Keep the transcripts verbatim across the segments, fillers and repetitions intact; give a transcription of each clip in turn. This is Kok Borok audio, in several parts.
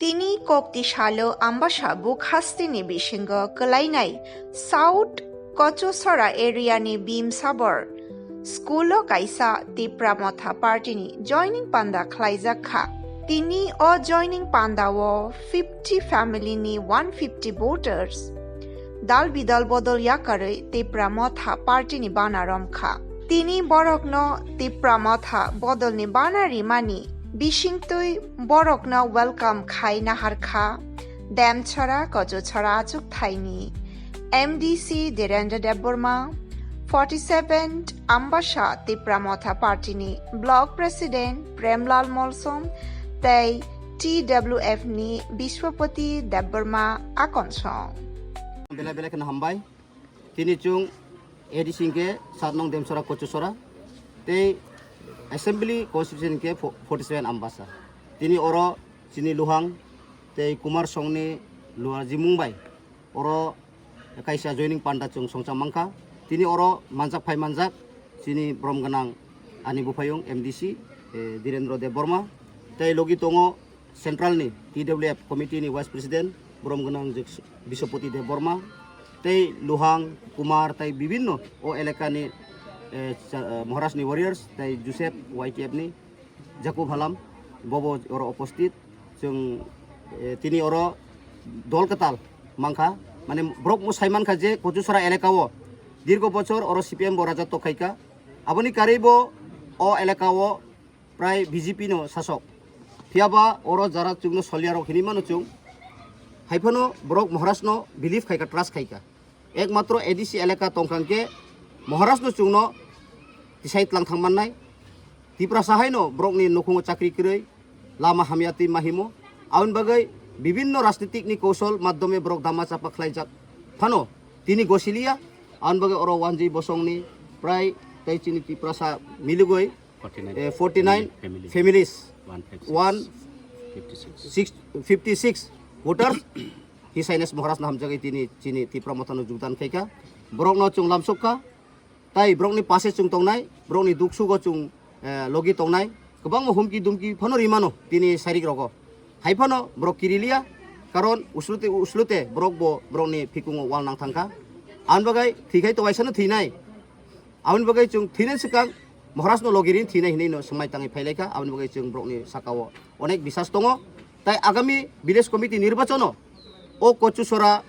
Tini kokti salo Ambasa buk hasteni bisingo kwlainai South Kochusora area ni Bimsabor school o kaisa Tipra Motha party ni joining panda khlaijak kha. Tini o joining panda o fifty family ni one fifty voters dal bidal bodol yakarwi Tipra Motha party ni bana romkha. Tini borokno Tipra Motha bodol ni bana rimani bisingtwi borokno welcome khai naharkha Demchora Kochuchora achukthai ni M D C Dhirendra Debbarma, forty seven Ambasa Tipra Motha party ni block president Premlal Molsom tei T W F ni Biswapati Debbarma akonsong. Belai belai kheno hambai. Tini chwng A D C hwnkhe sat nong Demsora Kochusora tei Assembly Constituency hwnkhe fo-, forty seven Ambasa. Tini oro chini Luhang tei Kumar Songni Luhang jimung bai oro kaisa joining panda chwng songcha mankha. Tini oro manjak phai manjak chini borom gwnang ani buphayung M D C, eh, Dhirendra Debbarma. Tei logi tongo Central ni T W F committee ni vice president borom gwnang Jik-, Biswapati Debbarma. Tei Luhang, Kumar, tei bibinno o elaka ni, eh, cha-, eh, Maharaj ni warriors, tei Joseph Y T F ni Jaku Phalam, bobo oro opostит. Chwng, eh, tini oro dol kwtal mankha, mane borok mo sai mankha je Kochusora elaka o dirgo bochor oro C P M bo raja tokhaika, aboni karwi bo o elaka o prai B J P no sasok. Phiyaba oro jara chwngno solia rok hinwi mano chwng, haiphano borok Maharaj no believe khaika, trust khaika. Ekmatro A D C elaka tongkha hwnkhe Maharaj no chwngno tisai tlang thang mannai. Tiprasa haino borokni nukhungo chakri kwrwi, lama hamya twi mahimo. Aboni bagwi bibinno rajnitik ni kousol madhyome borok dama chapa khlaijak phano tini gosiliya. Aboni bagwi oro Wanjwi Bosongni prai tei chini Tiprasa miligwi, forty nine eh, forty nine families. Families. One fifty six. One fifty six. Six, fifty six voters. His Highness Maharaj no hamjagwi tini chini Tipra Mothano jogdan khaikha. Borokno chwng lamsokha. Tai borokni pase chwng tongnai, borokni duksugo chwng, eh, logi tongnai. Kwbangma humki dumki phano rimano tini sairik rogo. Hai phano borok kiriliya, karon uslute, uslute borok bo borokni phikungo wal nang thangkha. Aboni bagwi thwikhai to waisano thwinai. Aboni bagwi chwng thwinani swkang Maharaj no logi rini thwinai hinwi no swngmai tangwi phailaikha. Aboni bagwi chwng borokni sakao onek bisas tongo. Tai agami village committee nirbachano o Kochusora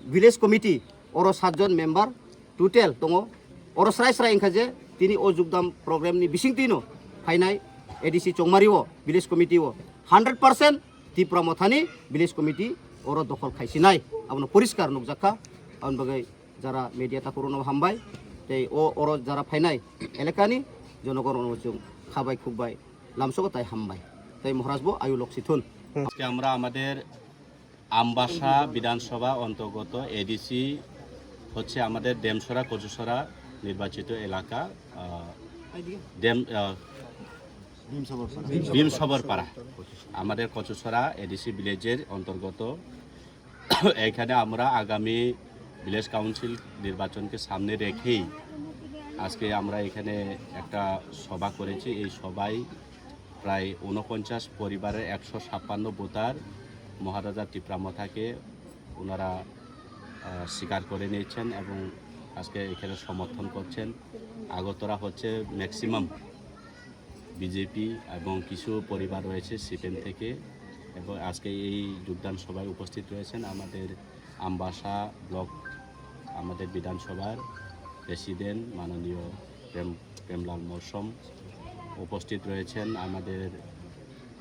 village committee oro satjon member total tongo. Oro srai srai wngkha je tini o jogdan program ni bisingtwi no phainai A D C Chongmari o village committee o hundred percent Tipra Mothani village committee oro dokhol khaisinai. Abono poriskar nukjakha. Aboni bagwi jara media takhurokno hambai, tei o oro jara phainai elakani jonogono chwng khabai khukbai lamsogo tai hambai, tei Maharaj bo ayu loksi thun. আজকে আমরা আমাদের আমবাসা বিধানসভা অন্তর্গত এডিসি হচ্ছে আমাদের ডেমসরা কচুসরা নির্বাচিত এলাকা, আহ, ডেম আহ, ভীমসবর পাড়া। আমাদের কচুসরা এডিসি ভিলেজের অন্তর্গত। এখানে আমরা আগামী ভিলেজ কাউন্সিল নির্বাচনকে সামনে রেখেই আজকে আমরা এখানে একটা সভা করেছি। এই সভায় প্রায় ঊনপঞ্চাশ পরিবারের একশো ছাপ্পান্ন ভোটার মহারাজা টিপ্রা মথাকে ওনারা, আহ, স্বীকার করে নিয়েছেন এবং আজকে এখানে সমর্থন করছেন। আগরতলা হচ্ছে ম্যাক্সিমাম বিজেপি এবং কিছু পরিবার রয়েছে সিপিএম থেকে। এবং আজকে এই যোগদান সভায় উপস্থিত রয়েছেন আমাদের আমবাসা ব্লক, আমাদের বিধানসভার প্রেসিডেন্ট মাননীয় প্রেম, প্রেমলাল মৌসম, উপস্থিত রয়েছেন আমাদের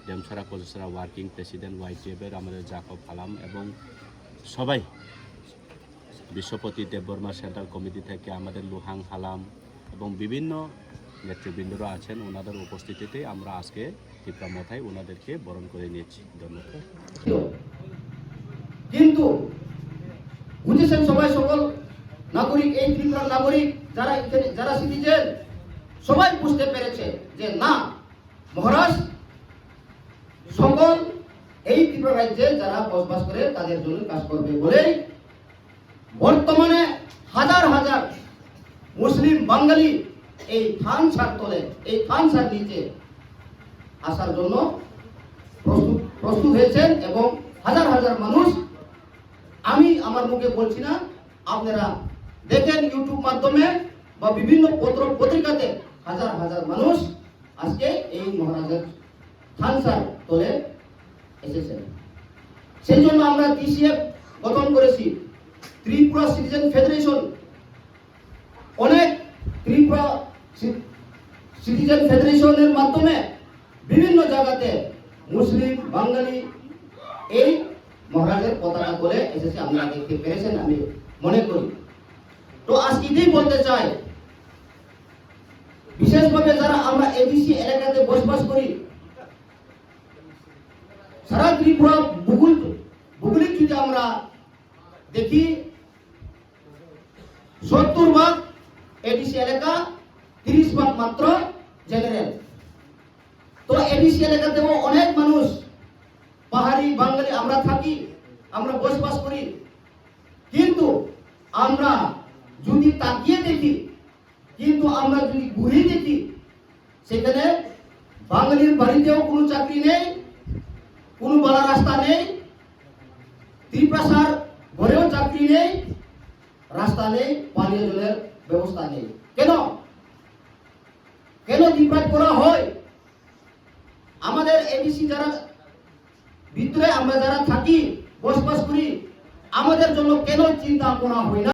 ডেমছড়া কচুছড়া ওয়ার্কিং প্রেসিডেন্ট ওয়াইটিএফের আমাদের জাকব আলম এবং সবাই, বিশ্বপতি দেববর্মা সেন্ট্রাল কমিটি থেকে আমাদের লুহাং হালাম এবং বিভিন্ন নেতৃবৃন্দরা আছেন, ওনাদের উপস্থিতিতে আমরা আজকে টিপ্রা মথায় ওনাদেরকে বরণ করে নিয়েছি। ধন্যবাদ। কিন্তু বুঝেছেন সবাই, সকল নাগরিক, এই ত্রিপুরার নাগরিক যারা এখানে, যারা সিটিজেন, সবাই বুঝতে পেরেছে যে না, মহারাজ সকল এই ত্রিপুরা রাজ্যে যারা বসবাস করে তাদের জন্য কাজ করবে বলেই বর্তমানে হাজার হাজার মুসলিম বাঙালি এই থানসার তলে, এই থানসার নিচে আসার জন্য প্রস্তুত প্রস্তুত হয়েছেন এবং হাজার হাজার মানুষ, আমি আমার মুখে বলছি না, আপনারা দেখেন YouTube মাধ্যমে বা বিভিন্ন পত্র পত্রিকাতে হাজার হাজার মানুষ আজকে এই মহারাজের থানসার তলে এসেছেন। সেই জন্য আমরা টিসিএফ গঠন করেছি, ত্রিপুরা সিটিজেন ফেডারেশন। অনেক ত্রিপুরা সি-, সিটিজেন ফেডারেশনের মাধ্যমে বিভিন্ন জায়গাতে মুসলিম, বাঙালি এই মহারাজের পতাকা তলে এসেছে, আমরা দেখতে পেরেছেন আমি মনে করি। তো আজ এটাই বলতে চাই, বিশেষভাবে যারা আমরা এডিসি এলাকাতে বসবাস করি, সারা ত্রিপুরা ভূগোল, ভৌগোলিক যদি আমরা দেখি, সত্তর ভাগ এডিসি এলাকা, তিরিশ ভাগ মাত্র জেনারেল। তো এডিসি এলাকাতেও অনেক মানুষ, পাহাড়ি, বাঙালি আমরা থাকি, আমরা বসবাস করি, কিন্তু আমরা যদি তাকিয়ে দেখি, কিন্তু আমরা যদি ঘুরে দেখি, সেখানে বাঙালির বাড়িতেও কোনো চাকরি নেই, কোনো ভালো রাস্তা নেই, তিপ্রাসার ঘরেও চাকরি নেই, রাস্তা নেই, পানীয় জলের ব্যবস্থা নেই। কেন, কেন ডিপ্রাইভ করা হয়? আমাদের এডিসি যারা ভিতরে আমরা যারা থাকি, বসবাস করি, আমাদের জন্য কেন চিন্তা করা হয় না?